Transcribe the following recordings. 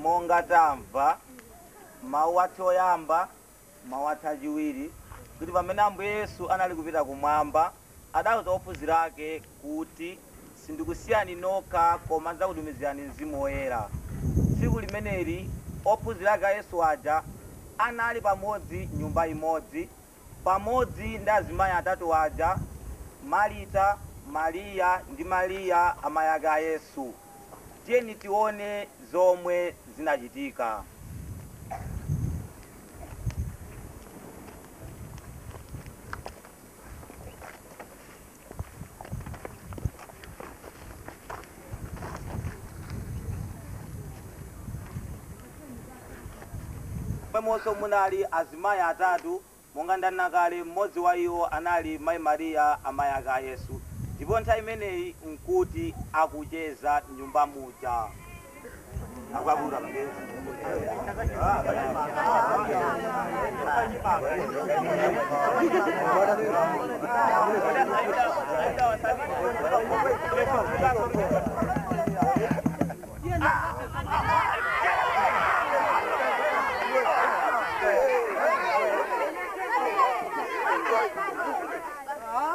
Monga tamva mawu athu oyamba, mawu athu achiwiri, kuti pamene Ambuye Yesu anali kupita kumwamba, adauza ophunzira ake kuti sindikusiyani nokha, koma ndidzakutumizirani Mzimu Woyera. Tsiku limeneli ophunzira ake a Yesu aja anali pamodzi nyumba imodzi, pamodzi ndi azimayi atatu aja, Marita, Mariya ndi Mariya amayi ake a Yesu. Tiyeni tione zomwe zinachitika. Momwemonso munali azimayi atatu, monga ndanena kale, mmodzi wa iwo anali mayi Mariya amayi ake a Yesu. Ndipo nthawi imeneyi nkuti akucheza nyumba muja.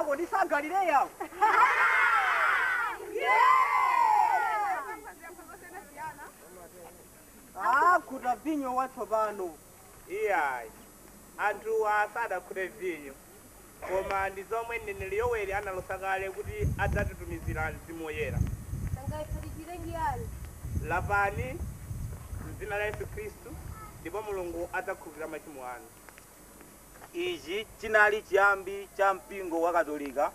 Kodi si Galileya? Akhuta vinyo watsopano. Iyayi, anthuwa sadakhute vinyo, koma ndi zomwe mneneri Yoweli analosa kale kuti adzatitumizira Mzimu Woyera. Lapani m'dzina la Yesu Khristu, ndipo Mulungu adzakhululukira machimo anu. Ichi chinali chiyambi cha mpingo wa Katolika.